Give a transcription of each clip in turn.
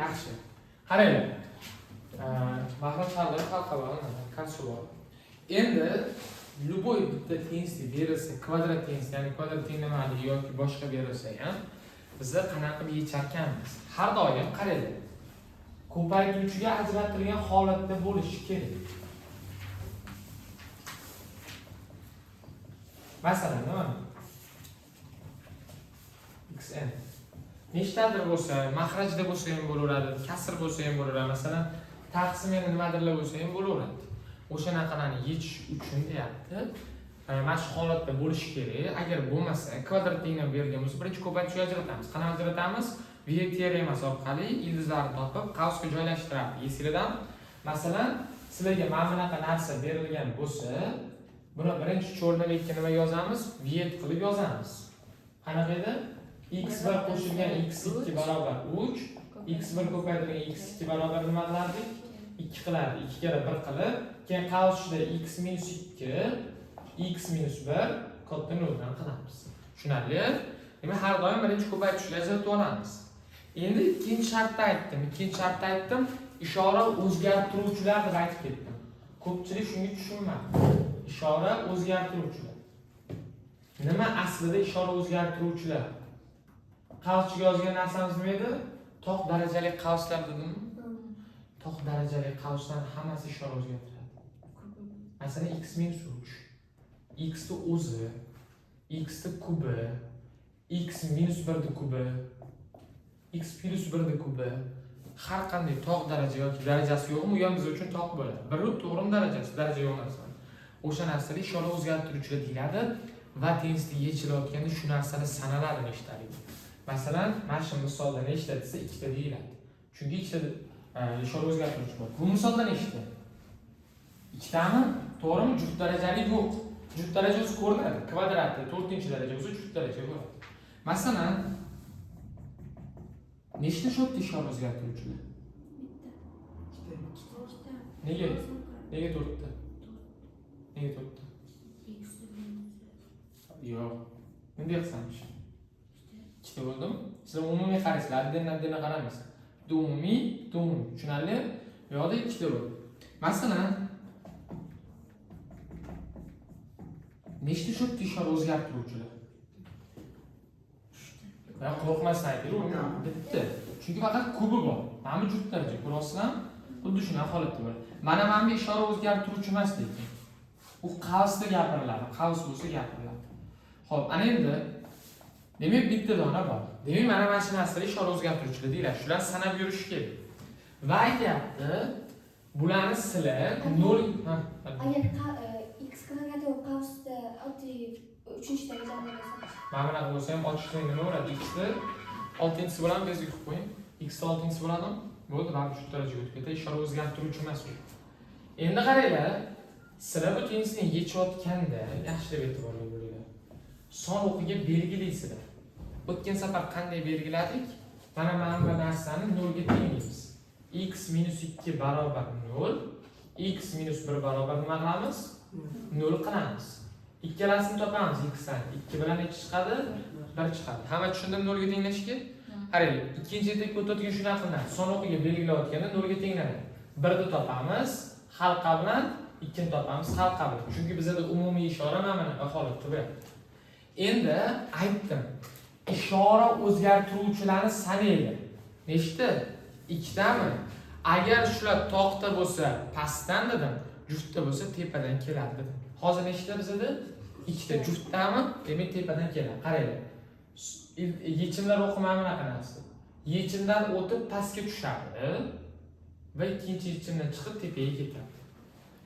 Yaxshi. Qaranglar. Mahraj hali halqa bor, kasr bor. Endi любой bitta tengsizlik berilsa, kvadrat tengsizlik, ya'ni kvadrat tenglamali yoki boshqa berilsa ham, biza qanaqa qilib yecharkanmiz? Har doim qaranglar. Ko'paytiruvchiga ajratilgan holatda bo'lishi kerak. Masalan, nima? Xn nechtadir bo'lsa, mahrajda bo'lsa ham bo'laveradi, kasr bo'lsa ham bo'laveradi. Masalan, taqsim yana nimadirlar bo'lsa ham bo'laveradi. O'shanaqalarni yechish uchun deyapti. Mana shu holatda bo'lishi kerak. Agar bo'lmasa, kvadrat tenglama berilgan bo'lsa, birinchi ko'paytiruvchiga ajratamiz. Qanaqa ajratamiz? Viet teoremasi orqali ildizlarni topib, qavsga joylashtiramiz. Esinglardan? Masalan, sizlarga mana bunaqa narsa berilgan bo'lsa, buni birinchi cho'rnalikka nima yozamiz? Viet qilib yozamiz. Qanaqa edi? X1 qo'shilgan x2 barobar 3, x1 ko'paytirilgan x2 barobar nima qilardik? 2 qilardik. 2 karra 1 qilib, keyin qavs ichida x minus 2, x minus 1 katta 0 dan qilamiz. Tushunarli? Demak, har doim birinchi ko'paytirishga ajratib olamiz. Endi ikkinchi shartni aytdim. Ikkinchi shartni aytdim, ishora o'zgartiruvchilar deb aytib ketdim. Ko'pchilik shunga tushunmadi. Ishora o'zgartiruvchilar. Nima aslida ishora o'zgartiruvchilar? Qavschiga yozgan narsamiz nima edi? Toq darajali qavslar dedimmi? Toq darajali qavslarning hammasi ishora o'zgartiradi. Masalan, x minus 3, x ni o'zi, x ni kubi, x minus 1 ni kubi, x plus 1 ni kubi, har qanday tog' daraja yoki darajasi yo'qmi, u ham biz uchun tog' bo'ladi. Bir to'g'rimi darajasi, daraja yo'q narsa. O'sha narsalar ishora o'zgartiruvchilar deyiladi va tengsizlik yechilayotganda shu narsani sanaladi nechtaligi. Masalan, mana shu misolda nechta desa, ikkita deyiladi. Chunki ikkita ishora o'zgartiruvchi bor. Bu misolda nechta? Ikkitami? To'g'rimi? Juft darajali yo'q. Juft daraja o'zi ko'rinadi. Kvadratda 4-daraja bo'lsa juft daraja bo'ladi. Masalan, nechta shu yerda ishora o'zgartiruvchilar? Bitta. Ikkita. Nega? Nega to'rtta? Nega to'rtta? Yo'q. Bunday qilsamchi? Ikkita bo'ldimi? Sizlar umumiy qaraysizlar, отдельно отдельно qaramaysizlar. Bitta umumiy, bitta umumiy. Tushunarli? Bu yoqda ikkita bo'ldi. Masalan, nechta shu yerda ishora o'zgartiruvchilar? Va qo'rqmasdan aytaylik, bitta. Chunki faqat kubi bor. Mana bu juft daraja, ko'ryapsizlarmi? Xuddi shunaqa holatda bo'ladi. Mana bu ishora o'zgartiruvchi emas lekin. U qavsda gapiriladi, qavs bo'lsa gapiriladi. Xo'p, ana endi demak bitta dona bor. Demak, mana shu narsalar ishora o'zgartiruvchilar deyiladi. Shular sanab yurish kerak. Va aytyapti, bularni sizlar 0 ha, Agar x kvadrati qavsda oddiy uchinchi darajali bo'lsa, mana bunaqa bo'lsa ham ochiqlik nima bo'ladi? X ni 6-chisi bo'ladimi? Tezlik qilib qo'ying. X ni 6-chisi bo'ladimi? Bo'ldi, baribir shu darajaga o'tib ketadi. Ishora o'zgartiruvchi emas u. Endi qaranglar, sizlar bu tengsizlikni yechayotganda yaxshilab e'tiborli bo'linglar. Son o'qiga belgilaysizlar. O'tgan safar qanday belgiladik? Mana bu narsani 0 ga tenglaymiz. X minus 2 barobar 0, x minus 1 barobar nima qilamiz? 0 qilamiz. Ikkalasini topamiz x dan. 2 bilan necha chiqadi? 1 chiqadi. Hamma tushundimi 0 ga tenglashga? Qaranglar, ikkinchi etapga o'tayotgan shunaqa qilinadi. Son o'qiga belgilayotganda 0 ga tenglanadi. 1 ni topamiz, halqa bilan, 2 ni topamiz, halqa bilan. Chunki bizada umumiy ishora mana bunaqa holatda bo'lyapti. Endi aytdim, ishora o'zgartiruvchilarni sanaydi. Nechta? Ikkitami? Agar shular toqda bo'lsa, pastdan dedim, juftda bo'lsa tepadan keladi dedim. Hozir nechta bizada? Ikkita juftdami? Demak tepadan keladi. Qaranglar. Yechimlar o'qi mana bunaqa narsa. Yechimdan o'tib pastga tushadi va ikkinchi yechimdan chiqib tepaga ketadi.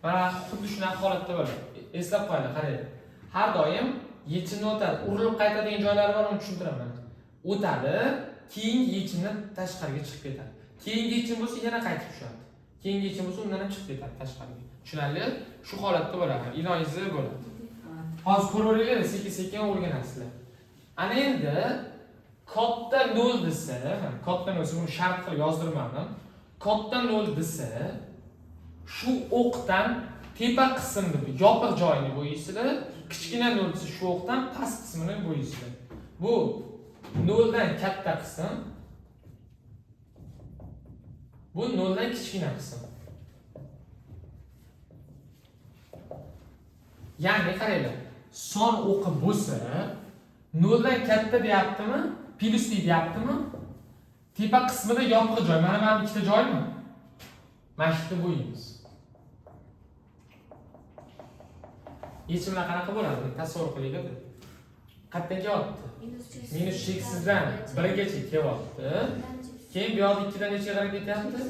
Mana xuddi shunaqa holatda bo'ladi. Eslab qo'yinglar, qaranglar. Har doim yechimni o'tadi, urilib qaytadigan joylari bor, uni tushuntiraman. O'tadi, keyingi yechimdan tashqariga chiqib ketadi. Keyingi yechim bo'lsa yana qaytib tushadi. Keyingi yechim bo'lsa undan ham chiqib ketadi tashqariga. Tushunarli? Shu holatda bo'ladi. Iloji bo'ladi. Hozir ko'raveringlar, sekin-sekin o'rganasizlar. Ana endi katta 0 desa, katta 0 desa, buni shart qilib yozdirmadim. Katta 0 desa, shu o'qdan tepa qismni yopiq joyini bo'yaysizlar, kichkina 0 desa shu o'qdan past qismini bo'yaysizlar. Bu 0 dan katta qism, Bu noldan kichkina qism. Ya'ni qaranglar, son o'qi bo'lsa, noldan katta deyaptimi, plyusli deyaptimi? Tepa qismida yopiq joy, mana bu ikkita joymi? Mana shu yerda bo'yaymiz. Yechimlar qanaqa bo'ladi? Buni tasavvur qilinglar. Qayerdan kelyapti? Minus cheksizdan 1gacha kelyapti. Keyin bu yoqda 2dan nechaga qarab ketyapti?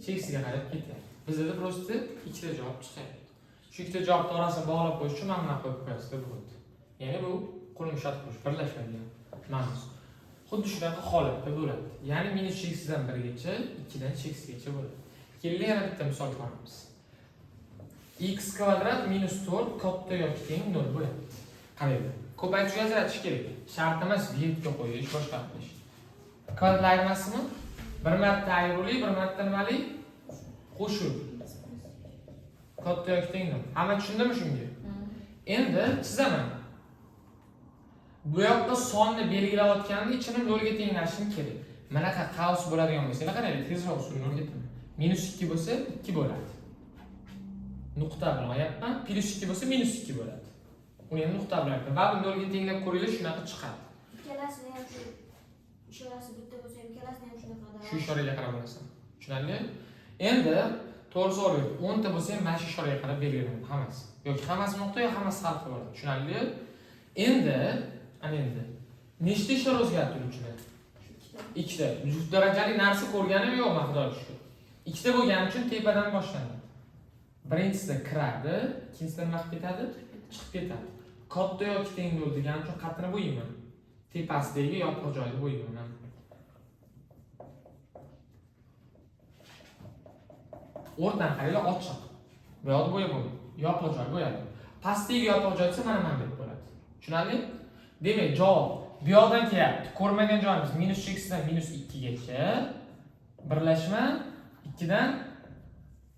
Cheksizga qarab ketyapti. Bizda просто ikkita javob chiqyapti. Shu ikkita javobni orasini bog'lab qo'yish uchun mana bunaqa qo'yib qo'yasizlar bo'ldi. Ya'ni bu qo'lni ushatib qo'yish, birlashmaydigan ma'nosi. Xuddi shunaqa holatda bo'ladi. Ya'ni minus cheksizdan 1gacha, 2dan cheksizgacha bo'ladi. Kelinglar yana bitta misol ko'ramiz. X kvadrat minus 4 katta yoki teng 0 bo'ladi. Qaranglar. Ko'paytirishga ajratish kerak. Shart emas betga qo'yish, boshqa qilish. Kvadratlar ayirmasimi? Bir marta ayiruvli, bir marta nimali? Qo'shuv. Katta yoki teng 0. Hamma tushundimi shunga? Endi chizaman. Bu yoqda sonni belgilayotganda ichini 0 ga tenglashim kerak. Manaqa qavs bo'ladigan bo'lsa, qaranglar, tezroq usul 0 ga teng. Minus 2 bo'lsa 2 bo'ladi. Nuqta bilan olyapman. Plyus 2 bo'lsa minus 2 bo'ladi. Uni ham nuqta bilan olyapman. Va bu 0 ga tenglab ko'ringlar, shunaqa chiqadi. Ikkalasini ham shu ishorasi bitta bo'lsa ham ikkalasini ham shunaqa. Shu ishoraga qarab olasan. Tushunarli? Endi to'g'ri savol yo'q. 10 ta bo'lsa ham mana shu ishoraga qarab belgilanadi hammasi. Yoki hammasi nuqta yoki hammasi har xil bo'ladi. Tushunarli? Endi ana endi nechta ishora o'zgartiruvchilar? Ikkita. Juft darajali narsa ko'rganim yo'q, men Xudoga shukr. Ikkita bo'lgani uchun tepadan boshlanadi. Birinchisida kiradi, ikkinchisida nima qilib ketadi? Chiqib ketadi. Katta yoki teng nol degani uchun qatini bo'yayman. Tepasidagi yopiq joyni bo'yayman. O'rtani qaranglar, ochiq. Bu yoqni bo'yab bo'lmaydi. Yopiq joy bo'yadi. Pastdagi yopiq joy desa mana bu bo'ladi. Tushunarli? Demak, javob bu yoqdan kelyapti. Ko'rmagan joyimiz minus cheksizdan minus 2 gacha birlashma 2dan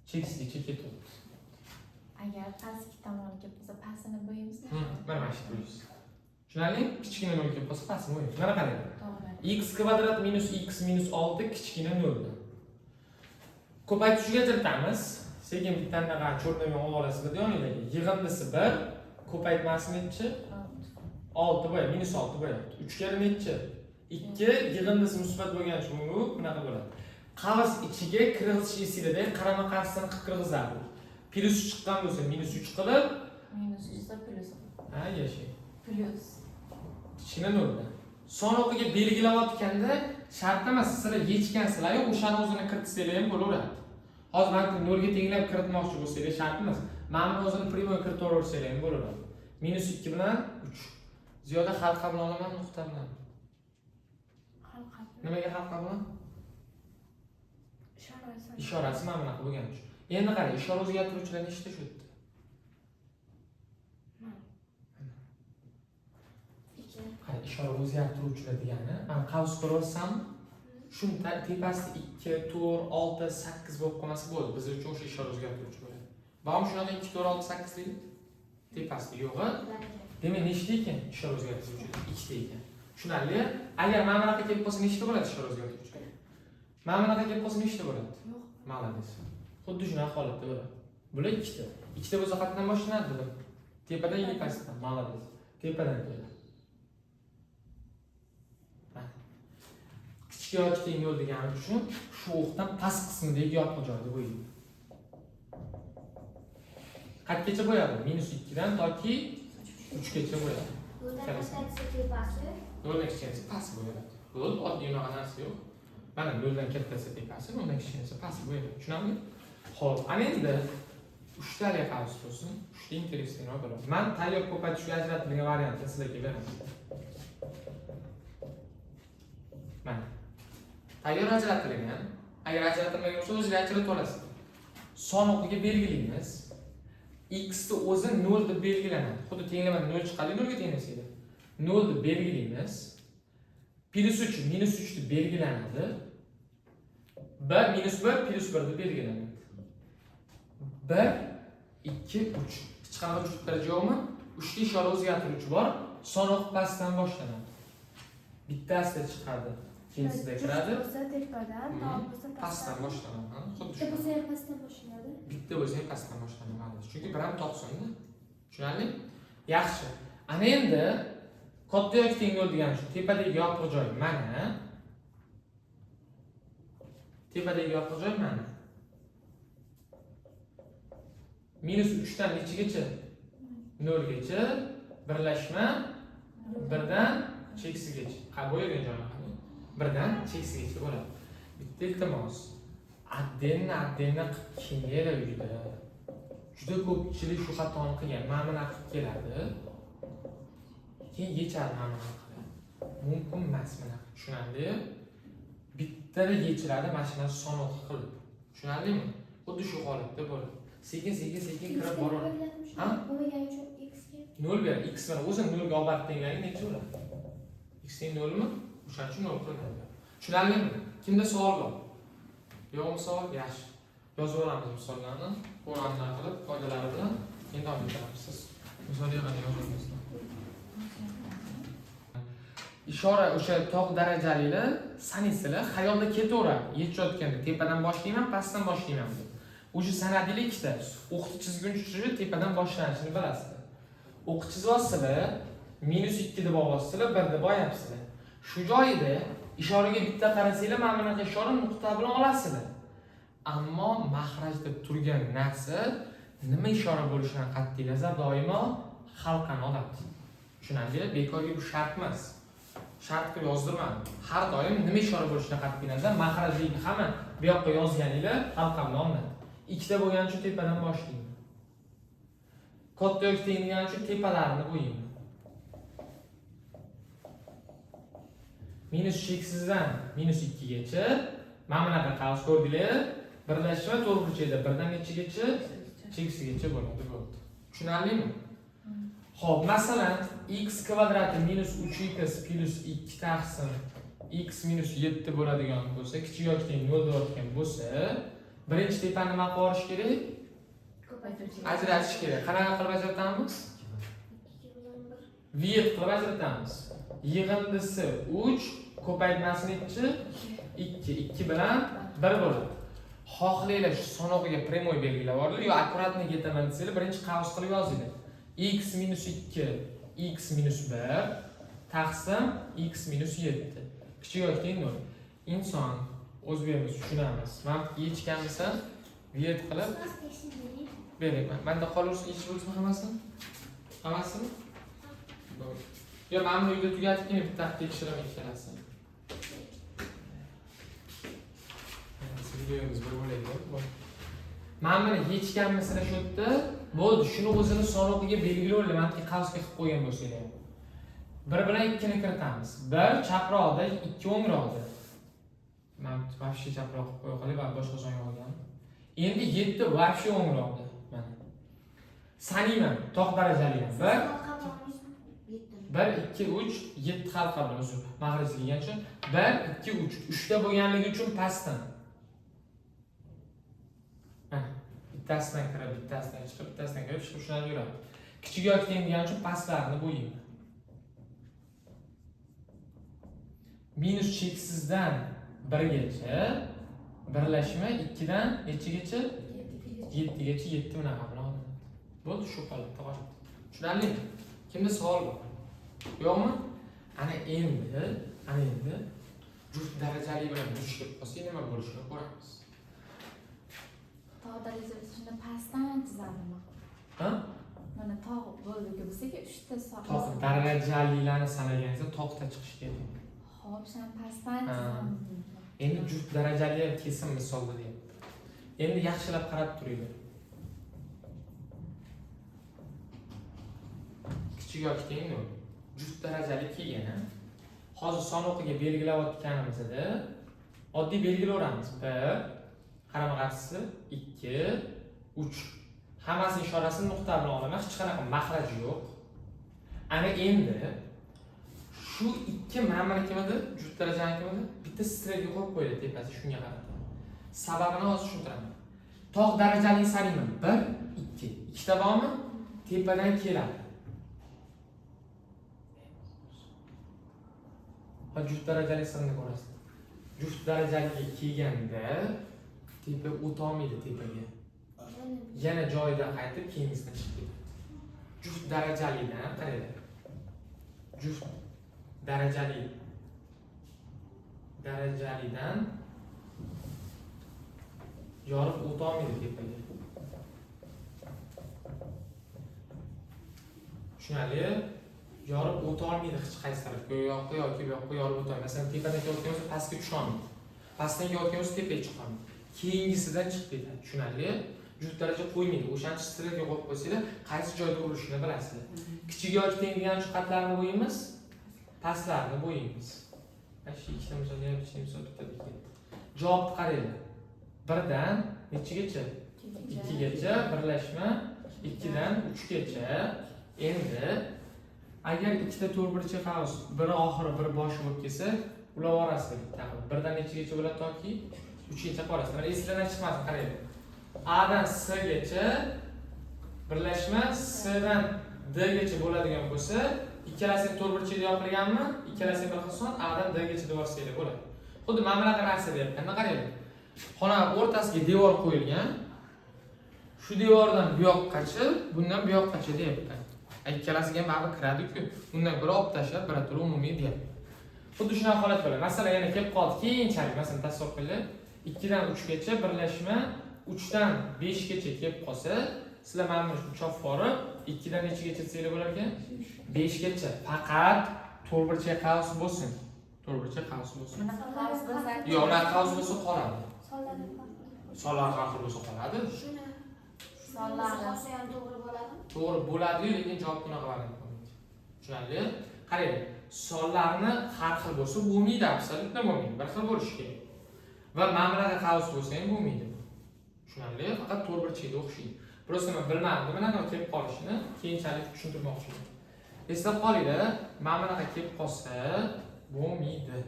cheksizgacha ketyapti. Agar pastki tomoni kelib qolsa, pastini bo'yaymizmi? Mana shu bo'yaysiz. Tushunarli? Kichkina nol kelib qolsa pastini bo'yaymiz. Mana qaranglar. To'g'ri. X kvadrat minus x minus 6 kichkina noldan. Ko'paytirishga ajratamiz. Sekin bitta anaqa cho'rtlagan olib olasizlar yoningizga. Yig'indisi 1, ko'paytmasi nechi? 6 bo'ladi, minus 6 bo'ladi. 3 karra nechi? 2, yig'indisi musbat bo'lgani uchun bu bunaqa bo'ladi. Qavs ichiga kirg'izish esinglarda, qarama-qarshisini qilib kirg'izadi. Plyus 3 chiqqan bo'lsa minus 3 qilib, Minus 3 esa plyus. Ha, yashang. Plyus. Kichkina noldan. Son o'qiga belgilayotganda shart emas, sizlar yechgansizlar, yo'q, o'shani o'zini kiritsanglar ham bo'laveradi. Hozir mana nolga tenglab kiritmoqchi bo'lsanglar shart emas. Mana buni o'zini primoy kiritaversanglar ham bo'laveradi. Minus 2 bilan 3. Ziyoda halqa bilan olaman, nuqta bilan. Halqa. Nimaga halqa bilan? Ishorasi. Ishorasi mana bunaqa bo'lgani uchun. Endi qarang, ishora o'zgartiruvchilar nechta shu yerda? 2. Qarang, ishora o'zgartiruvchilar degani, mana qavs ko'ryapsanmi? Shuni tepasida 2, 4, 6, 8 bo'lib qolmasa bo'ldi. Biz uchun o'sha ishora o'zgartiruvchi bo'ladi. Bormi shunaqa 2, 4, 6, 8 deydi? Tepasida yo'q-a? Demak, nechta ekan ishora o'zgartiruvchi? 2 ta ekan. Tushunarli? Agar mana bunaqa kelib qolsa nechta bo'ladi ishora o'zgartiruvchi? Mana bunaqa kelib qolsa nechta bo'ladi? Yo'q. Молодец. Xuddi shunaqa holatda bo'ladi. Bular ikkita. Ikkita bo'lsa qayerdan boshlanadi dedim. Tepadan yoki pastdan. Молодец. Tepadan keladi. Kichik yoki teng yo'l degani uchun shu o'qdan past qismidagi yopiq joyda bo'yaydi. Qayergacha bo'yadi? Minus 2dan toki 3gacha bo'yadi. Noldan kattasi tepasi. Noldan kichkinasi past bo'yadi. Bo'ldi, oddiy unaqa narsa yo'q. Mana noldan kattasi tepasi, noldan kichkinasi past bo'yadi. Tushunarlimi? Xo'p, ana endi uchtalik qavs bo'lsin, uchta interesliroq bo'ladi. Men tayyor ko'paytirishga ajratilgan variantni sizlarga beraman. Mana. Tayyor ajratilgan. Agar ajratilmagan bo'lsa, o'zingiz ajratib olasiz. Son o'qiga belgilaymiz. X ni o'zi 0 deb belgilanadi. Xuddi tenglamada 0 chiqadi, 0 ga tenglasanglar. 0 deb belgilaymiz. Plyus 3, minus 3 deb belgilanadi. 1, minus 1, plyus 1 deb belgilanadi. 1, 2, 3. Hech qanaqa juft daraja yo'qmi? 3 ta ishora o'zgartiruvchi bor. Son o'qi pastdan boshlanadi. Bittasida chiqadi. Keyinsida kiradi. Bo'lsa tepadan, tog' bo'lsa Pastdan pastdan. boshlanadi. Xuddi Bitta shu. bo'lsa ham pastdan boshlanadi. Bitta bo'lsa ham pastdan boshlanadi. Chunki bir ham taqsimda. Tushunarli? Yaxshi. Ana endi katta yoki teng nol degani shu tepadagi yopiq joy mana. Tepadagi yopiq joy mana. Minus 3 dan nechigacha? 0 gacha birlashma 1 dan cheksizgacha. Ha, bo'yalgan joyni qarang. 1 dan cheksizgacha bo'ladi. Bitta iltimos. Отдельно отдельно qilib kelinglar uyda. Juda ko'pchilik shu xatoni qilgan. Mana bunaqa qilib keladi. Keyin yechadi mana bunaqa qilib. Mumkin emas bunaqa. Tushunarli? Bittada yechiladi mana shu narsa sanoq qilib. Tushunarlimi? Xuddi shu holatda bo'ladi. Sekin sekin sekin kirib boraveradi. Ha? Bo'lmagani uchun x ga 0 beradi. X bilan o'zi 0 ga olib borib tenglagi necha bo'ladi? X teng 0 mi? O'shaning uchun 0 qilinadi. Tushunarlimi? Kimda savol bor? Yo'qmi savol? Yaxshi. Yozib olamiz misollarni. Qo'llanma qilib, qoidalari bilan keyin davom etamiz. Siz misol yig'ini yozib. Ishora o'sha tog' darajalilar sanaysizlar, xayolda ketaveradi. Yechayotganda tepadan boshlayman, pastdan boshlayman deb. O'sha sanadinglar ikkita. O'qni chizguncha shu tepadan boshlanishini bilasizlar. O'q chizyapsizlar, -2 deb olyapsizlar, 1 deb olyapsizlar. Shu joyida ishoraga bitta qarasanglar, mana bunaqa ishora nuqta bilan olasizlar. Ammo maxraj deb turgan narsa nima ishora bo'lishidan qat'iy nazar doimo halqani oladi. Tushunarli? Bekorga bu shart emas. Shart qilib yozdirmadim. Har doim nima ishora bo'lishidan qat'iy nazar maxrajlikni hamma bu yoqqa yozganinglar halqa bilan olinadi. Ikkita bo'lgani uchun tepadan boshlayman. Katta yoki teng degani uchun tepalarini bo'yayman. Minus cheksizdan minus 2 gacha mana bunaqa qavs ko'rdinglar. Birlashma to'rtburchakda birdan nechagacha? Cheksizgacha bo'ladi, bo'ldi. Tushunarlimi? Xo'p, masalan, x kvadrati minus 3x plus 2 taqsim x minus 7 bo'ladigan bo'lsa, kichik yoki teng 0 deyotgan bo'lsa, birinchi tepani nima qilib yuborish kerak? Ko'paytiruvchi. Ajratish kerak. Qanaqa qilib ajratamiz? 2 bilan 1. Viet qilib ajratamiz. Yig'indisi 3, ko'paytmasi nechi? 2. 2 bilan 1 bo'ladi. Xohlanglar shu sanog'iga прямой belgilab yuboringlar, yo аккуратно ketaman desanglar, birinchi qavs qilib yozinglar. X minus 2, x minus 1 taqsim x minus 7. Kichik yoki teng 0. Inson o'zbekimiz tushunamiz. Mana yechganmisan, viet qilib bering. Menda qolaversin, yechib bo'lsin hammasini. Hammasini? Bo'ldi. Yo, mana buni uyda tugatib keyin bitta qilib tekshiraman ikkalasini. Videomiz bir bo'ladi. Mana buni yechganmisizlar shu yerda? Bo'ldi, shuni o'zini sanog'iga belgilayverlar. Mana bu qavsga qilib qo'ygan bo'lsanglar ham. 1 bilan 2 ni kiritamiz. 1 chaproqda, 2 o'ngroqda. Mana вообще chaproq qilib qo'ya qolay, va boshqa joyga olgan. Endi 7 вообще o'ngroqda. Mana. Sanayman, tog' darajaliman. 1 1 2 3 7 halqa bilan uzr. Mag'rib degan uchun 1 2 3 3 ta bo'lganligi uchun pastdan. Mana bittasidan kirib, bittasidan chiqib, bittasidan kirib, chiqib shunaqa yuradi. Kichik yoki teng degani uchun pastlarini bo'yayman. Minus cheksizdan 1 gacha birlashma 2 dan nechagacha? 7 gacha 7 bunaqa bilan olinadi. Bo'ldi, shu holatda qoladi. Tushunarlimi? Kimda savol bor? Yo'qmi? Ana endi juft darajali bilan duch kelib qolsak nima bo'lishini ko'ramiz. Tog' darajasi shunda pastdan chizadimi? Ha? Mana tog' bo'ldi bo'lsa-ki 3 ta Tog' darajalilarni sanaganingizda tog'da chiqish kerak. Xo'p, shuni pastdan Ha. chizamiz. Endi juft darajali ham kesim misolda deyapti. Endi yaxshilab qarab turinglar. Kichik yoki teng nol. Juft darajali kelgan, ha? Hozir sanoqiga belgilayotganimizda oddiy belgilayveramiz. 1, qarama-qarshisi 2, 3. Hammasini ishorasini nuqta bilan olaman, hech qanaqa maxraj yo'q. Ana endi shu 2 mana buni kim edi? Juft darajani kim edi? Bitta strelka qo'yib qo'ydi tepasi shunga qarab. Sababini hozir tushuntiraman. Tog' darajali sanayman. 1, 2. Ikkita bormi? Tepadan keladi. Va juft darajali sirni ko'rasiz. darajaliga kelganda tepa o'tolmaydi tepaga. Yana joyidan qaytib keyingisidan chiqib ketadi. Juft darajalidan qaranglar. Juft darajalidan yorib o'tolmaydi tepaga. Tushunarli? Yorib o'tolmaydi hech qaysi tarafga, u yoqqa yoki bu yoqqa yorib o'tolmaydi. Masalan, tepadan kelayotgan bo'lsa pastga tusholmaydi. Pastdan kelayotgan bo'lsa tepaga chiqolmaydi. Keyingisidan chiqib ketadi. Tushunarli? Juft daraja qo'ymaydi. O'shaning uchun strelka qo'yib qo'ysanglar, qaysi joyda urilishini bilasizlar. Kichik yoki teng degan uchun qatlarni bo'yaymiz, pastlarni bo'yaymiz. Mana shu ikkita misol, yana bitta misol bittada ketdi. Javobni qaranglar. 1dan nechagacha? 2gacha birlashma 2dan 3gacha. Endi agar ikkita to'rtburchak qavs biri oxiri biri boshi bo'lib kelsa, ulab orasizlar bitta. 1dan nechagacha bo'ladi toki 3gacha qolasizlar. Mana esinglardan chiqmasin, qaranglar. A dan S gacha birlashma S dan D gacha bo'ladigan bo'lsa, ikkalasi to'rtburchakda yopilganmi? Ikkalasi bir xil son A dan D gacha deb yuborsanglar bo'ladi. Xuddi mana bunaqa narsa deyapganda qaranglar. Xona o'rtasiga devor qo'yilgan. Shu devordan bu yoqqacha, bundan bu yoqqacha deyapti. Ikkalasiga ham baribir kiradi-ku. Undan ko'ra olib tashlab, birato'la umumiy deyapti. Xuddi shunaqa holat bo'ladi. Masalan, yana kelib qoldi. Keyinchalik, masalan, tasavvur qilinglar. 2 dan 3 gacha birlashma 3 dan 5 gacha kelib qolsa, sizlar mana buni chopib borib, 2 dan nechagacha desanglar bo'lar ekan? 5 gacha. Faqat to'rtburchak qavs bo'lsin. To'rtburchak qavs bo'lsin. Bunaqa qavs bo'lsa, Yo'q, unaqa qavs bo'lsa qoladi. Sonlar farqli. Sonlar har xil bo'lsa qoladi. Shuni Sonlari. Qolsa ham to'g'ri bo'ladimi? To'g'ri bo'ladi-yu, lekin javob bunaqa variant bo'lmaydi. Tushunarli? Qarang, sonlarni har xil bo'lsa bo'lmaydi, absolyutно bo'lmaydi. Bir xil bo'lishi kerak. Va mana bunaqa qavs bo'lsa ham bo'lmaydi. Tushunarli? Faqat to'rtburchakda o'xshaydi. Просто men bilmadim, bunaqa kelib qolishini keyinchalik tushuntirmoqchi edim. Eslab qolinglar, mana bunaqa kelib qolsa bo'lmaydi.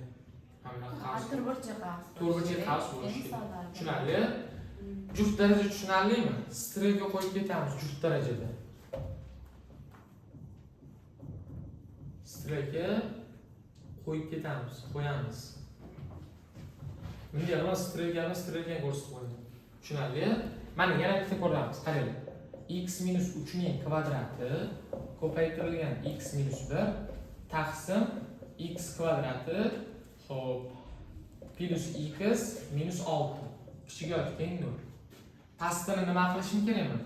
Mana bunaqa qavs. To'rtburchak qavs. To'rtburchak qavs bo'lishi Endi kerak. sonlari. Tushunarli? Juft daraja tushunarlimi? Strelka qo'yib ketamiz juft darajada. Strelka qo'yib ketamiz, qo'yamiz. Bunday qilib strelkani strelkani ko'rsatib qo'ydim. Tushunarli? Mana yana bitta ko'ramiz, qaranglar. X minus 3 ning kvadrati ko'paytirilgan x minus 1 taqsim x kvadrati, xo'p, plus x minus 6 kichik yoki teng 0. Pastini nima qilishim kerakmi?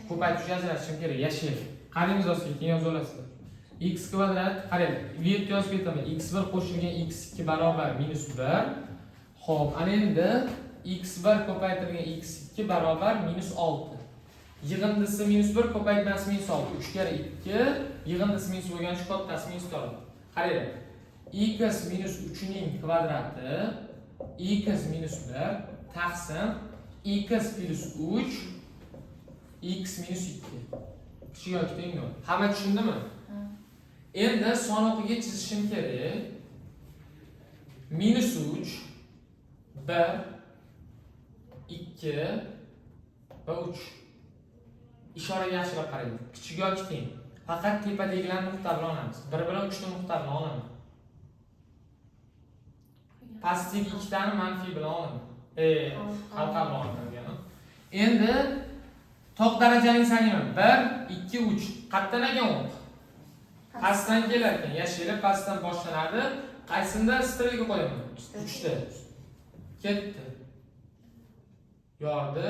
Ko'paytirish ajratishim kerak. Yashil. Qaraymiz ozga, keyin yozib olasizlar. X kvadrat, qarang, bu yerda yozib ketaman. X1 qo'shilgan x2 barobar minus 1. Xo'p, ana endi x1 ko'paytirilgan x2 barobar minus 6. Yig'indisi minus 1 ko'paytmasi minus 6. 3 karra 2, yig'indisi minus bo'lgani uchun kattasi minus 4. Qaranglar. X minus 3 ning kvadrati x minus 1 taqsim x plus 3 x minus 2. Kichik yoki teng 0. Hamma tushundimi? Ha. Endi son o'qiga chizishim kerak. Minus 3, 1, 2 va 3. Ishoraga yaxshilab qarang. Kichik yoki teng. Faqat tepadagilarni nuqta bilan olamiz. 1 bilan 3 ni nuqta bilan olaman. Pastdagi ikkitani manfiy bilan olaman. Halqa bilan olaman degani. Endi to'q darajani sanayman. 1, 2, 3. Qayerdan ekan o'q? Pastdan kelar ekan. Yashili pastdan boshlanadi. Qaysinda strelka qo'yaman? 3ta. Ketdi. Yordi,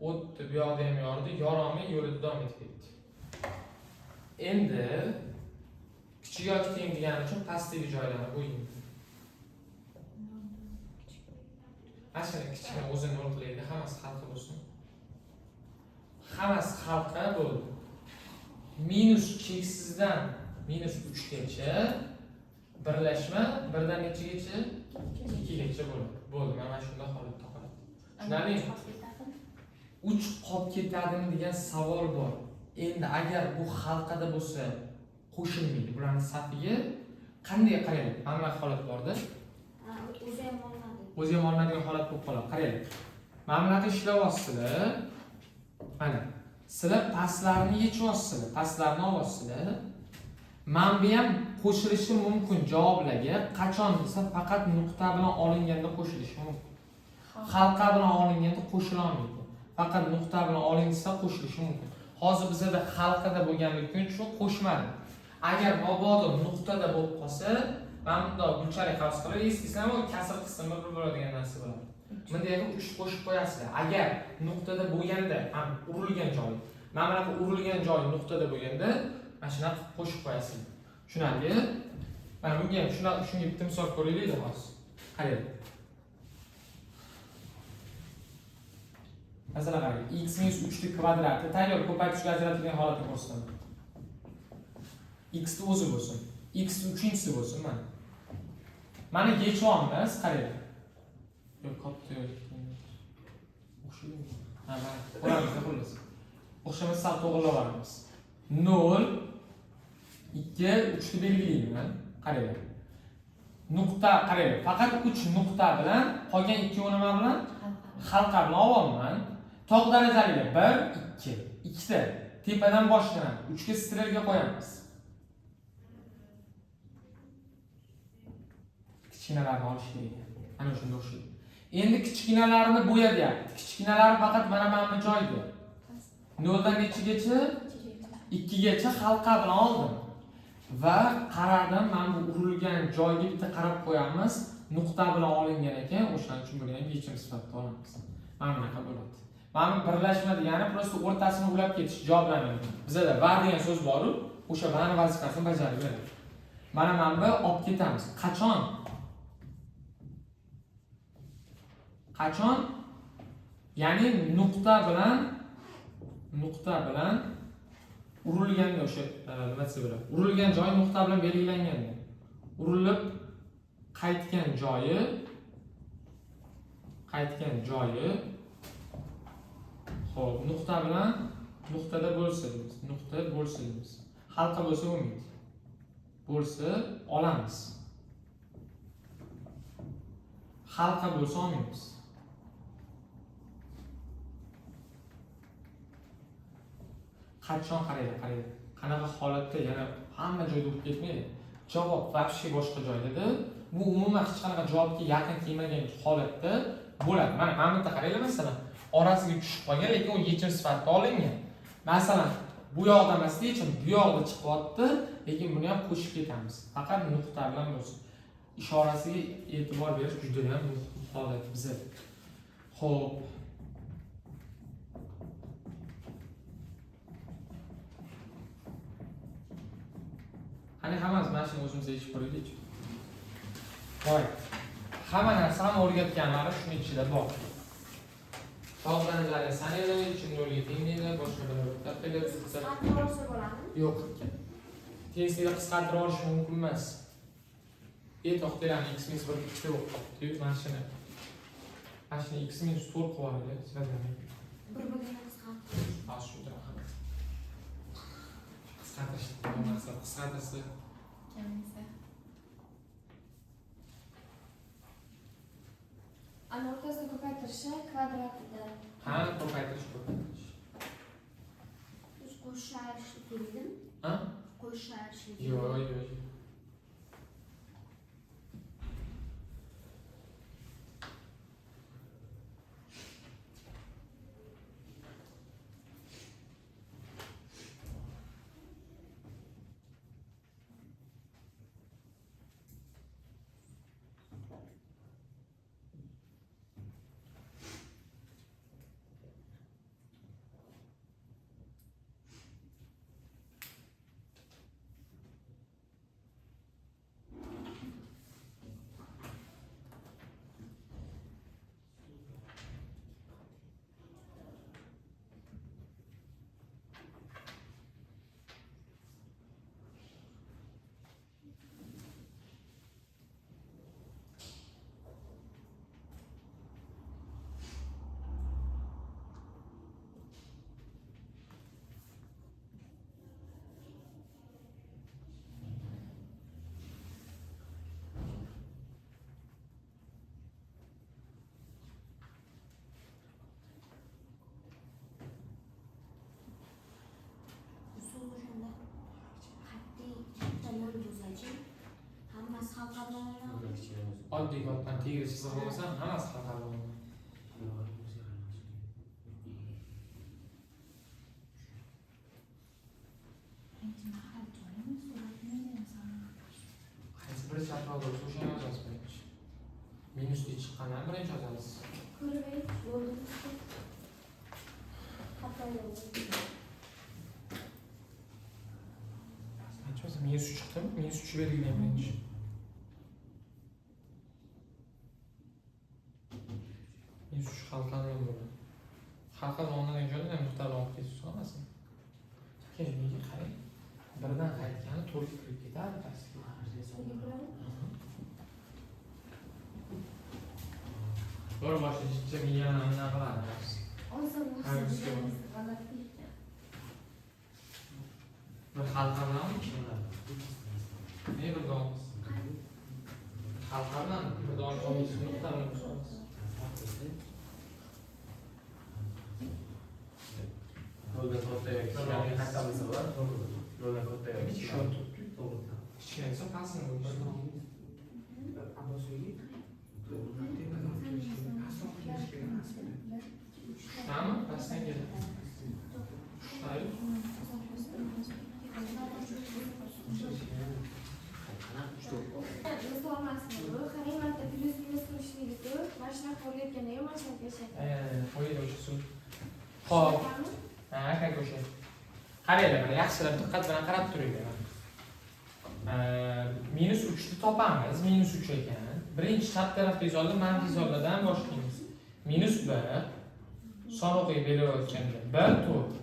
o'tdi, bu yoqda ham yordi, yorolmay yo'lida davom etib ketdi. Endi kichik yoki teng degani uchun pastdagi joylarni bo'yayman. Mana shuni kichkina o'zini nol qilaylik, hammasi halqa bo'lsin. Hammasi halqa bo'ldi. Minus cheksizdan minus 3 gacha birlashma 1dan nechagacha? 2 gacha bo'ladi. Bo'ldi, mana shunday holatda qoladi. Tushunarlimi? 3 qolib ketadimi degan savol bor. Endi agar bu halqada bo'lsa, qo'shilmaydi. Bularning safiga qanday qaraylik? Mana bunaqa holat borda. Ha, o'zi ham olmadi. O'zi ham olinadigan holat bo'lib qoladi. Qaranglar. Mana bunaqa ishlayapsizlar. Mana sizlar pastlarni yechyapsizlar, pastlarni olyapsizlar. Mana bu ham qo'shilishi mumkin javoblarga. Qachon desa, faqat nuqta bilan olinganda qo'shilishi mumkin. Halqa bilan olinganda qo'shila olmaydi. Faqat nuqta bilan olinsa qo'shilishi mumkin. Hozir bizada halqada bo'lganligi uchun qo'shmadi. Agar mabodo nuqtada bo'lib qolsa, mana bundoq gulchalik qavs qilib, eslaysizlarmi, kasr qismi bir bo'ladigan narsa bo'ladi. Bunday qilib 3 qo'shib qo'yasizlar. Agar nuqtada bo'lganda, ham urilgan joyi, mana bunaqa urilgan joyi nuqtada bo'lganda, mana shunaqa qo'shib qo'yasizlar. Tushunarli? Mana bunga ham shunga bitta misol ko'raylik hozir. Qarang. Masalan qarang, x minus 3 ning kvadrati tayyor ko'paytirishga ajratilgan holatni ko'rsataman. X ni o'zi bo'lsin, x ni uchinchisi bo'lsin mana. Mana yechyapmiz, qarang. Yo'q, katta yo'q. O'xshaydimi? Ha, mana ko'ramiz, xullas. O'xshamasa sal to'g'rilab olamiz. 0 2 3 ni belgilayman. Qaranglar. Nuqta, qaranglar. Faqat 3 nuqta bilan qolgan 2 nima bilan? Halqa bilan olyapman. Tog' darajaligi 1 2. Ikkita tepadan boshlanadi. 3 ga strelka qo'yamiz. Kichkinalarni olish kerak. Ana shunda o'xshaydi. Endi kichkinalarni bo'ya deyapti. Kichkinalari faqat mana bu joyda. 0 dan nechagacha? 2 gacha halqa bilan oldim. Va qaradim, mana bu urilgan joyga bitta qarab qo'yamiz. Nuqta bilan olingan ekan, o'shaning uchun buni ham yechim sifatida olamiz. Mana bunaqa bo'ladi. Mana bu birlashma degani просто o'rtasini ulab ketish javoblanadi. Bizada va degan so'z bor-u, o'sha vani vazifasini bajarib beradi. Mana bu olib ketamiz. Qachon? Qachon? Ya'ni nuqta bilan urilganda o'sha nima desa bo'ladi? Urilgan joyi nuqta bilan belgilanganda. Urilib qaytgan joyi xo'p, nuqta bilan nuqtada bo'lsa deymiz. Nuqta bo'lsa deymiz. Halqa bo'lsa bo'lmaydi. Bo'lsa olamiz. Halqa bo'lsa olmaymiz. Qachon qaraydi, qaraydi. Qanaqa holatda yana hamma joyda urib ketmaydi. Javob вообще boshqa joydada. Bu umuman hech qanaqa javobga yaqin kelmagan holatda bo'ladi. Mana bu yerda qaranglar, masalan, orasiga tushib qolgan, lekin u yechim sifatida olingan. Masalan, bu yoqda emas, yechim bu yoqda chiqyapti, lekin buni ham qo'shib ketamiz. Faqat nuqta bilan bo'lsin. Ishorasiga e'tibor berish juda ham muhim holat bizda. Xo'p. Qani hammamiz mana shuni o'zimiz yechib ko'raylik. Voy. Hamma narsa, hamma o'rgatganlari shuni ichida bor. Tog' darajalari sanaydi, uchun nolga teng deydi, boshqa bir taqdirda Qisqartirib olsa bo'ladimi? Yo'q. Tenglikni qisqartirib olish mumkin emas. To'xtanglar, x minus 1 ikkita bo'lib qolibdi-yu, mana shuni. Mana shuni x minus 4 qilib olaylik, sizlar Bir bo'lganda qisqartirish. Hozir shunday qilamiz. Qisqartirish maqsad qisqartirsa Kamisa. Ana o'rtasida ko'paytirishi kvadratida. Ha, ko'paytirish, ko'paytirish. Biz qo'shish kerakmi? Ha? Qo'shish. Yo'q, yo'q. Oddiy kattadan tegri chiziq bo'lmasa ham hammasi halqali bo'ladi. Birinchi mahal joyimi suratni masalan. Qaysi biri chaproq bo'lsa o'shani yozasiz birinchi. Minusli chiqqandan birinchi yozasiz. Ko'rib bo'ldi. Xato yo'q. Qancha bo'lsa minus 3 chiqdimi? Minus 3 belgilang birinchi. Minus 3 halqani ham bo'ladi. Halqa olinadigan joyda ham nuqta olib ketasiz hammasini. Keyin menga qarang. Birdan qaytgani to'rtga kirib ketadi pastga. To'rtga kiradimi? To'g'ri boshlanishcha miyani anaqa qiladi. Oson Ha, bizga bo'lsa g'alati ekan. Bir halqa bilan ne bir don? Halqa bilan bir don olmaysiz, nuqta bilan olasiz. Yo'ldan katta yoki kichkina qayta bilsa bo'ladi. Yo'ldan katta yoki Kichkina kichkina. turibdi. Kichkina desa pastini bo'ladi. Uchtami? Pastdan keladi. Uchtayu. Misol emasmi bu? Qarang, marta plyus minus qo'shishligi ko'p. Mana shunaqa o'rgatganda ham mana shunaqa yashaydi. Qo'yinglar o'sha suv. Xo'p. Ha, aka o'sha. Qaranglar, mana yaxshilab diqqat bilan qarab turinglar. Minus 3 ni topamiz, minus 3 ekan. Birinchi chap tarafdagi sonlar manfiy sonlardan boshlaymiz. Minus 1 son o'qiy berilayotganda 1 4.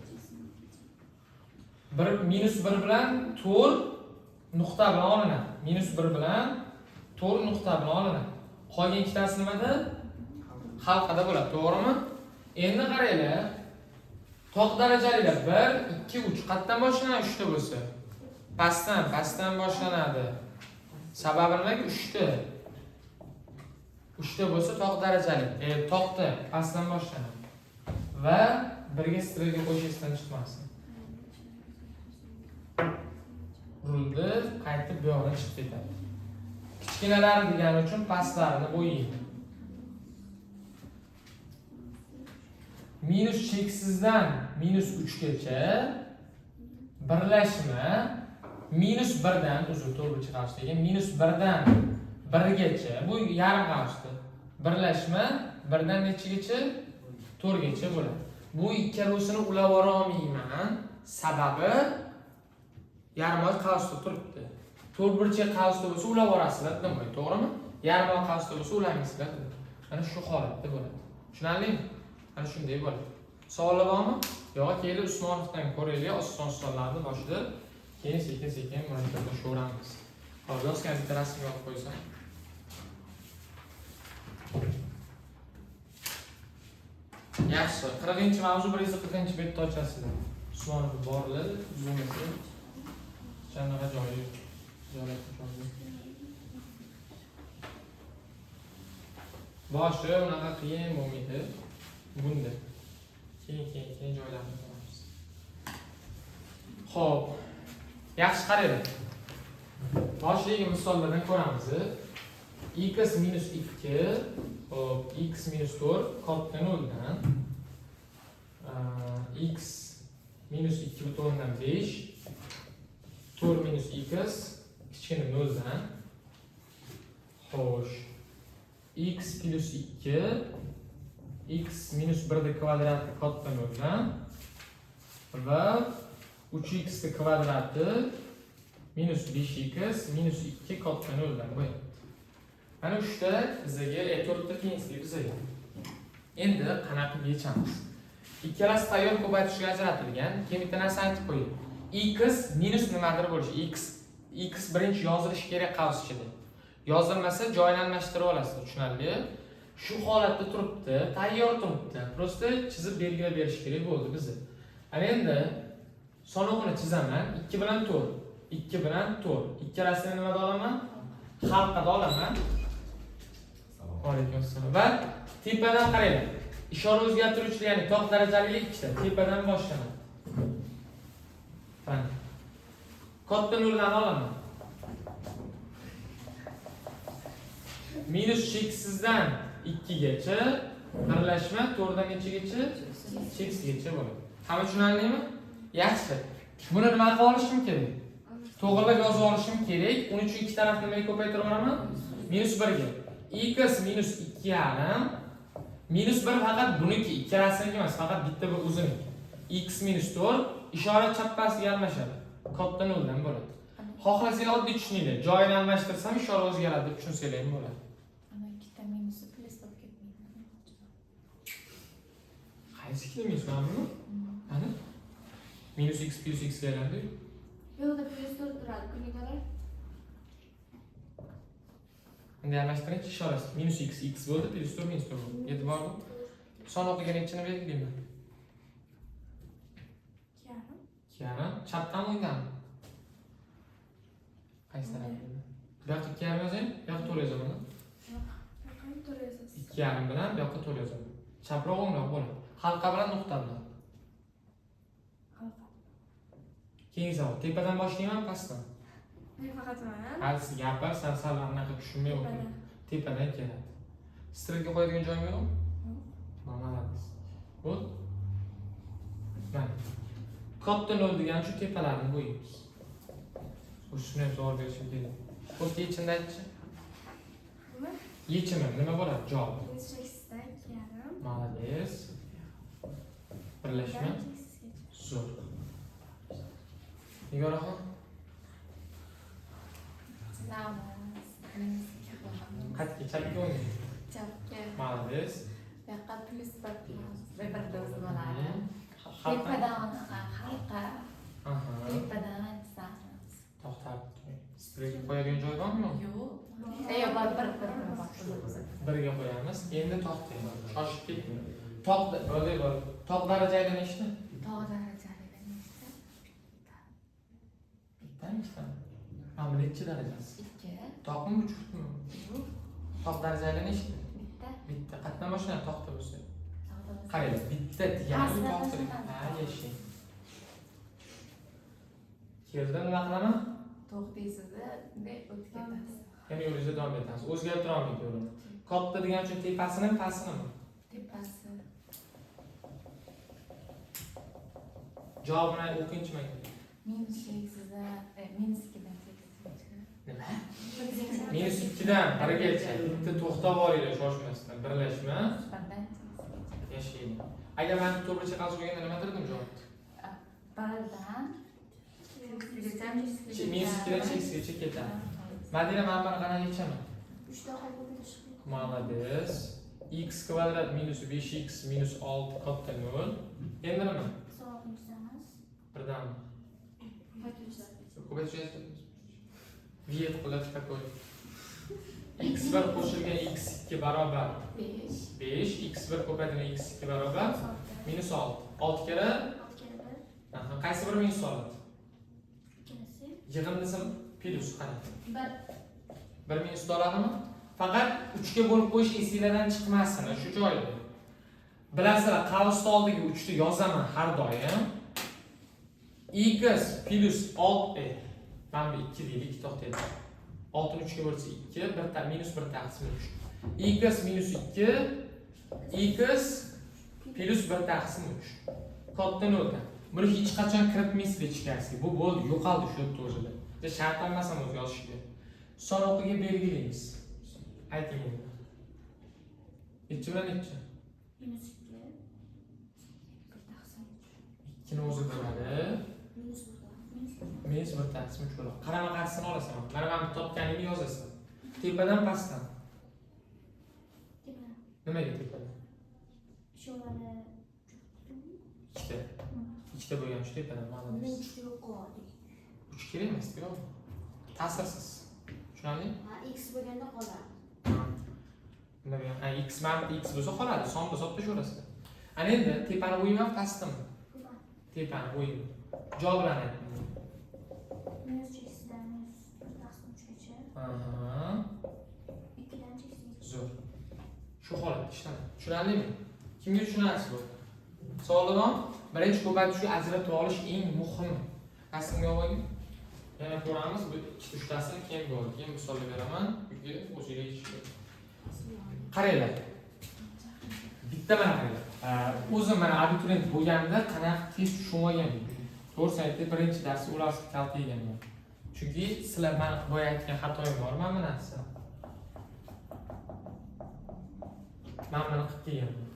1 minus 1 bilan 4 nuqta bilan olinadi. Minus 1 bilan 4 nuqta bilan olinadi. Qolgan ikkitasi nimada? Halqada bo'ladi, to'g'rimi? Endi qaranglar. To'q darajalilar 1, 2, 3 qayerdan boshlanadi 3 ta bo'lsa? Pastdan, pastdan boshlanadi. Sababi nimaga 3 ta? 3 ta bo'lsa to'q darajali, to'qda pastdan boshlanadi. Va birga strelka qo'yish esdan chiqmasin. Urildi, qaytib bu yoqdan chiqib ketadi. Kichkinalari degani uchun pastlarini bo'yaydi. Minus cheksizdan minus 3 gacha birlashma minus 1 dan uzr to'g'ri qavs degan minus 1 dan 1 gacha bu yarim qavsda birlashma 1 dan nechagacha 4 gacha bo'ladi. Bu ikkalovsini ulab yubora olmayman. Sababi yarim oy qavsda turibdi. To'rt burchak qavsda bo'lsa ulab yuborasizlar demak, to'g'rimi? Yarim oy qavsda bo'lsa ulamaysizlar. Mana shu holatda bo'ladi. Tushunarlimi? Mana shunday bo'ladi. Savollar bormi? Yo'q, kelib Usmonovdan ko'raylik, oson savollarni boshida, keyin sekin-sekin murakkablashaveramiz. Hozir yozgan bitta rasmga olib qo'ysam. Yaxshi, 40-mavzu 140-betda ochasizlar. Usmonov borlar, bo'lmasa hech qanaqa joyi yo'q. Joylashgan joyi yo'q. Boshi unaqa qiyin bo'lmaydi. Bunda keyin joylarni ko'ramiz. Xo'p, yaxshi qaranglar. Boshidagi misollardan ko'ramiz. X minus 2, xo'p, x minus 4 katta 0 dan x minus 2.5 4 minus x kichkina 0 dan. Xo'sh, x plus 2 x minus 1 kvadrati katta 0 dan va 3x kvadrati minus 5x minus 2 katta 0 dan bo'lyapti. Mana 3 ta bizaga, 4 ta tengsizlik bizaga. Endi qanaqa qilib yechamiz? Ikkalasi tayyor ko'paytirishga ajratilgan. Keyin bitta narsa aytib qo'ying. X minus nimadir bo'lishi. X birinchi yozilishi kerak qavs ichida. Yozilmasa joyini almashtirib olasiz, tushunarli? Shu holatda turibdi, tayyor turibdi. Prosta chizib belgilab berish kerak bo'ldi bizni. Ana endi sanoqni chizaman. 2 bilan 4, 2 bilan 4. Ikkalasini nimada olaman? Halqada olaman. Alaykum assalom. Va tepadan qaranglar. Ishora o'zgartiruvchilar, ya'ni to'q darajalilik ikkita. Tepadan boshlanadi. Mana. Katta nollarni olaman. Minus cheksizdan 2 gacha birlashma 4 dan nechagacha? Cheksizgacha bo'ladi. Hamma tushunarlimi? Yaxshi. Buni nima qilib olishim kerak? To'g'rilab yozib olishim kerak. Uning uchun ikki tarafni nimaga ko'paytirib yuboraman? Minus 1 ga. X minus 2,5 minus 1 faqat buniki, ikkalasiniki emas, faqat bitta bir o'ziniki. X minus 4 ishora chappasiga almashadi. Katta noldan bo'ladi. Xohlasanglar oddiy tushuninglar. Joyini almashtirsam ishora o'zgaradi deb tushunsanglar ham bo'ladi. Ana ikkita minusi plyus bo'lib ketmaydi. Qaysi ikkita minus mana buni? Ana. Minus x plyus x ga aylandi. Bu yoqda plyus 4 turadi, kuninglar. Endi almashtiringchi ishorasi. Minus x x bo'ldi, plyus 4 minus 4 bo'ldi. Yetib bordi. Son o'qiga nechini belgilayman? 2,5. 2,5. Chapdanmi, o'ngdanmi? Qaysi tarafdan? Bu yoqqa 2,5 yozaymi? Bu yoqqa 4 yozaman. Yo'q, to'rt yozasiz. 2,5 bilan bu yoqqa 4 yozaman. Chaproq o'ngroq bo'ladi. Halqa bilan nuqta bilan. Halqa. Keyingi savol. Tepadan boshlayman, pastdan? Men faqat man. Hali siz gapir, san sal anaqa tushunmay o'tir. Tepadan. Tepadan keladi. Strelka qo'yadigan joyim yo'qmi? Молодец. Bo'ldi. Mana. Katta nol degani shu tepalarni bo'yaymiz. Shuni ham savol berishim kerak. Bo'pti, yechimni aytchi. Nima? Yechimi nima bo'ladi? Javobi. Minus cheksizdan 2,5. Молодец. Birlashma. Cheksizgacha. Zo'r. Nigoraxon, Chizamiz. Minus 2 qilamiz. Qayerga? Chapga, o'ngga? Chapga. Молодец. Bu yoqqa plyus 1 qilamiz. Bir birda o'zi bo'ladi. Halqa. Tepadan halqa. Aha. Tepadan chizamiz. To'xtab turing. Strelka qo'yadigan joy bormi? Yo'q. Yo'q, bor, bir bir bir bor. Birga qo'yamiz. Endi to'xtang. Shoshib ketmang. Toq bo'ldi, bo'ldi. Toq darajali nechta? Tog' darajali nechta? Bittami, ikkitami? Mana bu nechi darajasi? 2. Toqmi, juftmi? Yo'q. Toq darajali nechta? Bitta. Bitta. Qayerdan boshlanadi toqda bo'lsa? Tog'da bo'lsa. Qaranglar, bitta degani Pastdan toq. boshlanadi. Ha, yashang. Keldi, nima qilaman? To'xtaysizda, bunday o'tib ketasiz. Yana yo'lingizda davom etasiz. O'zgartira olmaydi yo'lini. Katta degani uchun tepasinimi, pastini? Tepasi. Javobini o'qingchi menga. Minus cheksizdan, minus 2dan cheksizgacha. Nima? Minus 2dan 1gacha. Bitta to'xtab olinglar shoshmasdan. Birlashma. Birdan cheksizgacha. Yashaydi. Agar men to'g'richa qalsh qo'yganda nima derdim javobni? Birdan cheksizgacha, minus 2gacha. Minus 2dan cheksizgacha ketadi. Madina, mana buni qanaqa yechaman? 3 ta halqa bo'lishi. Молодец. X kvadrat minus 5x minus 6 katta 0. Endi nima? Son chizamiz. Birdan. Ko'paytirishlar. Ko'paytirishlar. Виет qilib такой. X1 qo'shilgan x2 barobar 5. 5, x1 ko'paytirilgan x2 barobar minus 6. 6 kara 6 kara 1. Aha, qaysi biri minus oladi? Ikkalasi. Yig'indisi plyus qarang. 1. Bir minus oladimi? Faqat 3 ga bo'lib qo'yish esinglardan chiqmasin shu joyda. Bilasizlar, qavs oldiga 3 ni yozaman har doim. X plyus 6 mana bu 2 deylik, to'xtaylik. 6 ni 3 ga bo'lsa 2, 1 ta minus 1 taqsim 3. X minus 2 x plyus 1 taqsim 3. Katta noldan. Buni hech qachon kiritmaysizlar ichkarisiga. Bu bo'ldi, yo'qoldi shu yerda o'zida. Shart emas ham o'zi yozishga. Son o'qiga belgilaymiz. Ayting endi. Nechi bilan nechi? Minus 2. 1 taqsim 3. 2 ni o'zi bo'ladi. Minus 1 minus 1. Minus 1 taqsim 3 bo'ladi. Qarama qarshisini olasan. Mana bu topganingni yozasan. Tepadan, pastdan? Tepa. Nimaga tepadan? Ishorani Ikkita. Ikkita bo'lgan shu tepadan, Buni молодец. uchta yo'q qoldik. 3 kerak emas, yo'q. Ta'sirsiz. Tushunarli? Ha, x bo'lganda qoladi. Nima degan? Ha, x mana x bo'lsa qoladi, son bo'lsa olib tashlaverasizlar. Ana endi tepani o'yimi, pastimi? Tepa. Tepani o'yimi. Javoblarni ayting. Minus cheksizdan minus 1 taqsim 3 gacha. Aha. 2dan cheksizgacha. Zo'r. Shu holatda ishlanadi. Tushunarlimi? Kimga tushunarsiz bu? Savollar bormi? Birinchi ko'paytirishni ajratib olish eng muhimi. Rasmga oling. Yana ko'ramiz bu ikkita uchtasini keyin bo'ldi. Keyin misollar beraman. Uyga o'zinglar yechish kerak. Qaranglar. Bitta mana qaranglar. O'zim mana abituriyent bo'lganimda qanaqa tez tushunib olganman. To'g'risini aytay, birinchi darsda ularsiz kalta yeganman. Chunki sizlar man boya aytgan xatoyim bor, mana bu narsa. Man buni qilib kelganman.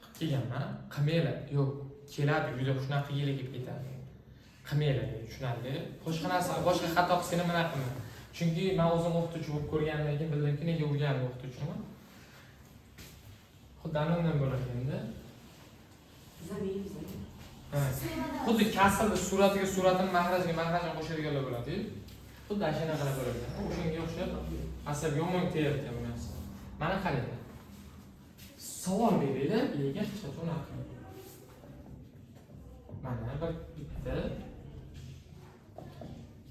Qilib kelganman. Qilmanglar. Yo'q, keladi, juda shunaqa yili kelib ketadi. Qilmanglar, tushunarli. Boshqa narsa, boshqa xato qilsanglar mana qilma. Chunki men o'zim o'qituvchi bo'lib ko'rganimdan keyin bildimki, nega urganim o'qituvchimni. Xuddi anundan bo'lar endi. Ha. Xuddi kasrni suratiga suratini, mahrajiga mahrajini qo'shadiganlar bo'ladi-yu. Xuddi ana shunaqa bo'ladi. O'shanga o'xshab asab yomon tegayotgan bu narsa. Mana qaranglar. Savol beringlar, lekin hech qachon unaqa qilmang. Mana bir bitta,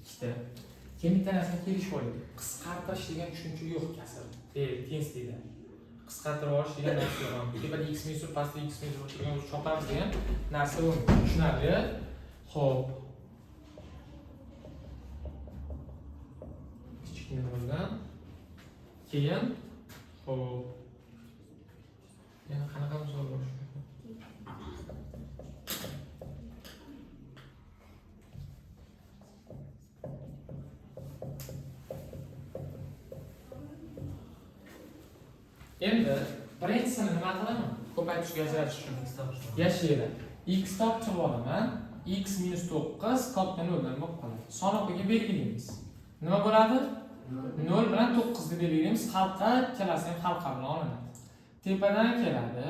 ikkita. Keyin bitta narsani kelishib olaylik. Qisqartirish degan tushuncha yo'q kasr. Tenslikda. Qisqartirib olish degan narsa yo'q. Tepada x minus bir, pastda x minus bir turgan chopamiz degan narsa bo'lmaydi. Tushunarli? Xo'p. Kichkina noldan. Keyin, xo'p. Yana qanaqa misol bo'lishi mumkin? Endi birinchisini nima qilaman? Ko'paytirishga ajratish uchun. Yashaylar. X topib olaman. X minus 9 katta 0 dan bo'lib qoladi. Sanoqiga belgilaymiz. Nima bo'ladi? 0 bilan 9 ni belgilaymiz. Halqa ikkalasi ham halqa bilan olinadi. Tepadan keladi.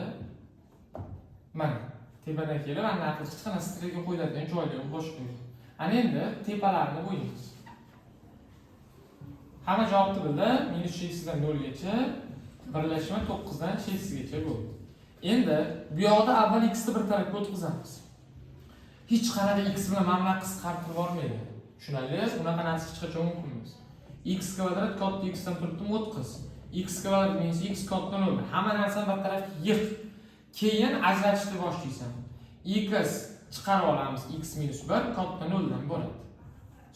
Mana tepadan kelib, ana hech qanaqa strelka qo'yiladigan joyda yo'q, boshqa yo'q. Ana endi tepalarni bo'yaymiz. Hamma javobni bildi. Minus cheksizdan 0 gacha birlashma 9 dan cheksizgacha bo'ldi. Endi bu yoqda avval x ni bir tarafga o'tkazamiz. Hech qanaqa x bilan mana bunaqa qisqartirib yubormaydi. Tushunarli? Bunaqa narsa hech qachon mumkin emas. X kvadrat katta x dan turibdimi o'tqiz. X kvadrat minus x katta 0. Hamma narsani bir tarafga yig'. Keyin ajratishni boshlaysan. X chiqarib olamiz, x minus 1 katta 0 dan bo'ladi.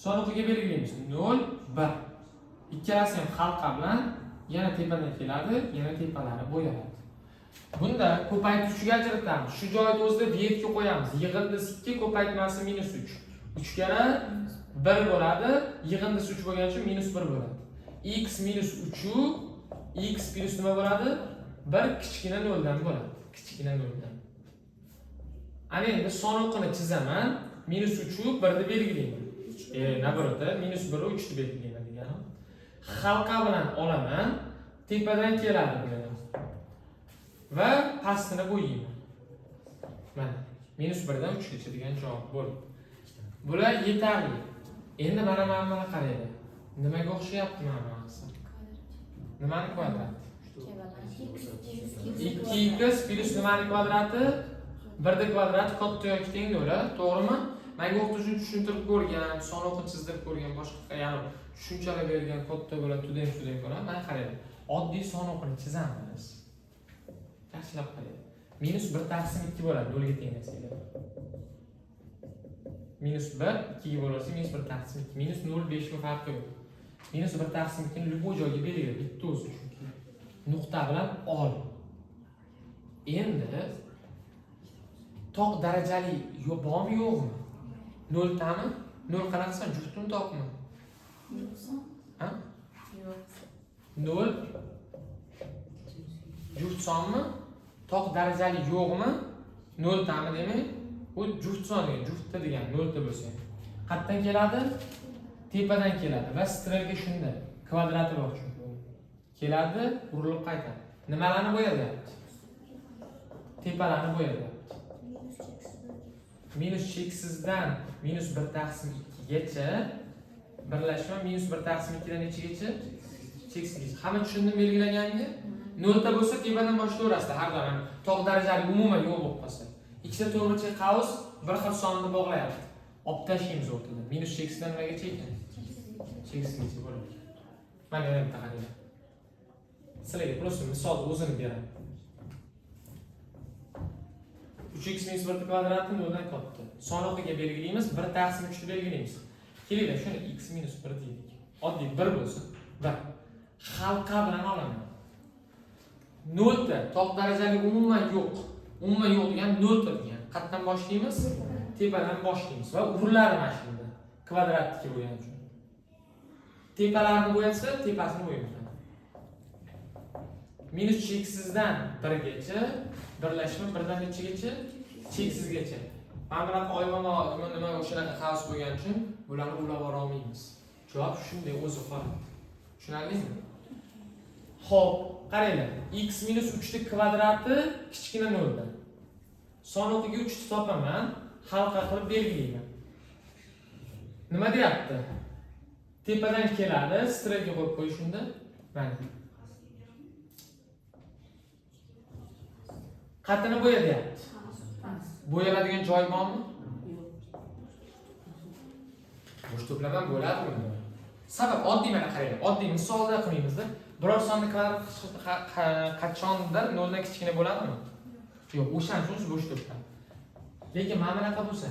Sanoqiga belgilaymiz. 0 1. Ikkalasi ham halqa bilan yana tepadan keladi, yana tepalari bo'yaladi. Bunda ko'paytiruvchiga ajratamiz. Shu joyda o'zida diyetga qo'yamiz. Yig'indisi 2, ko'paytmasi minus 3. 3 karra 1 bo'ladi, yig'indisi 3 bo'lgani uchun minus 1 bo'ladi. X minus 3 u x plus nima bo'ladi? 1 kichkina 0 dan bo'ladi. Kichkina 0 dan. Ana endi sanoqini chizaman. Minus 3 u 1 ni belgilayman. Наоборот, minus 1 u 3 ni belgilayman deganim. Halqa bilan olaman, tepadan keladi bular. Va pastini bo'yayman. Mana minus 1 dan 3 gacha degan javob bo'ldi. Bular yetarli. Endi mana buni qaranglar. Nimaga o'xshayapti mana bu narsa? Nimani kvadrati? 2x plus nimani kvadrati? 1 kvadrati katta yoki teng nol, to'g'rimi? Menga o'qituvchi tushuntirib ko'rgan, sanoqni chizdirib ko'rgan, boshqa ya'ni tushunchalar bergan katta bo'ladi, tudem bo'ladi. Mana qaranglar. Oddiy sanoqni chizamiz. Yaxshilab qarang. Minus 1 taqsim 2 bo'ladi 0 ga tenglasanglar. Minus 1 2 ga bo'lsa minus 1 taqsim 2, minus 0.5 ga farqi yo'q. Minus 1 taqsim 2 ni любой joyga belgila, bitta o'zi chunki. Nuqta bilan ol. Endi toq darajali bormi yo'qmi? 0 tami? 0 qanaqasan? Juftmi toqmi? Ha? Yo'q. 0 juft sonmi? Toq darajali yo'qmi? 0 tami demak, u juft son degan, juftda degan 0 ta bo'lsa. Qayerdan keladi? Tepadan keladi va strelka shunda. Kvadrati bor chunki. Keladi, urilib qaytadi. Nimalarni bo'yayapti? Tepalarni bo'yayapti. Minus cheksizdan minus 1 taqsim 2 gacha birlashma minus 1 taqsim 2 dan nechigacha? Cheksizgacha. Hamma tushundimi belgilaganimga? 0 ta bo'lsa tepadan boshlayverasizlar har doim. Toq darajali umuman yo'q bo'lib qolsa. Ikkita to'g'richa qavs bir xil sonni bog'layapti. Olib tashlaymiz o'rtadan. Minus cheksizdan nimagacha ekan? Cheksizgacha bo'ladi. Mana yana bitta qaranglar. Sizlarga просто misol o'zini beraman. 3x minus 1 kvadrati 0 dan katta. Sanoqiga belgilaymiz, 1 taqsim 3 ni belgilaymiz. Kelinglar, shuni x minus 1 deylik. Oddiy 1 bo'lsin. 1. Halqa bilan olaman. Nolta toq darajali umuman yo'q. Umuman yo'q degan nolta degan. Qayerdan boshlaymiz? Tepadan boshlaymiz va uriladi mana shunda. Kvadratniki bo'lgani uchun. Tepalarni bo'yasa, tepasini bo'yaymiz. Minus cheksizdan 1gacha, birlashma 1dan nechagacha? Cheksizgacha. Mana bunaqa oymamo nima o'shanaqa qavs bo'lgani uchun bularni ulab bora olmaymiz. Javob shunday o'zi qoladi. Tushunarlimi? Xo'p, qaranglar. X minus 3 ni kvadrati kichkina 0 dan. Son o'qiga 3 ni topaman, halqa qilib belgilayman. Nima deyapti? Tepadan keladi, стрелка qo'yib qo'y shunda. Mana. Qatini bo'ya deyapti. Bo'yaladigan joy bormi? Bo'sh to'plama bo'ladimi bunda? Sabab oddiy, mana qaranglar. Oddiy misolda qilmaymizda. Biror sonni kvadrat qachondir 0 dan kichkina bo'ladimi? Yo'q, o'shaning uchun bo'sh to'plam. Lekin mana bunaqa bo'lsa,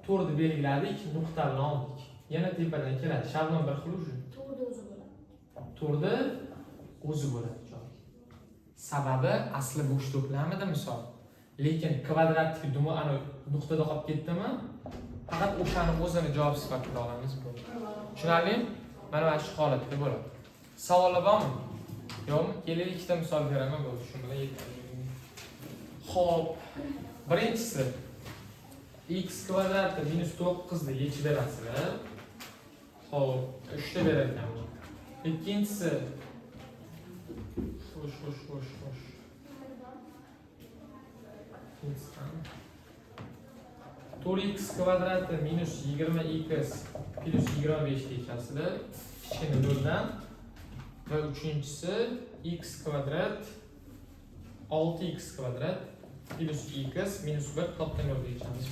to'rtni belgiladik, nuqta bilan oldik. Yana tepadan keladi. Shablon bir xil уже. To'rda o'zi bo'ladi. To'rda o'zi bo'ladi joy. Sababi asli bo'sh to'plamida misol. Lekin kvadratlik dumi ana nuqtada qolib ketdimi? Faqat o'shani o'zini javob sifatida olamiz bo'ldi. Tushunarlimi? Mana shu holatda bo'ladi. Savollar bormi? Yo'qmi? Keling, ikkita misol beraman, bo'ldi. Shu bilan yetadi. Xo'p, birinchisi x kvadrati minus 9 ni yechib berasizlar. Xo'p, 3 ta berar ekanman. Ikkinchisi xo'sh, xo'sh, xo'sh, xo'sh. Ikkinchisi 4x kvadrati minus 20x plus 25 deyishasizlar. Kichkina 0 dan. Va uchinchisi x kvadrat 6x kvadrat plus x minus 1 katta 0 deyishamiz.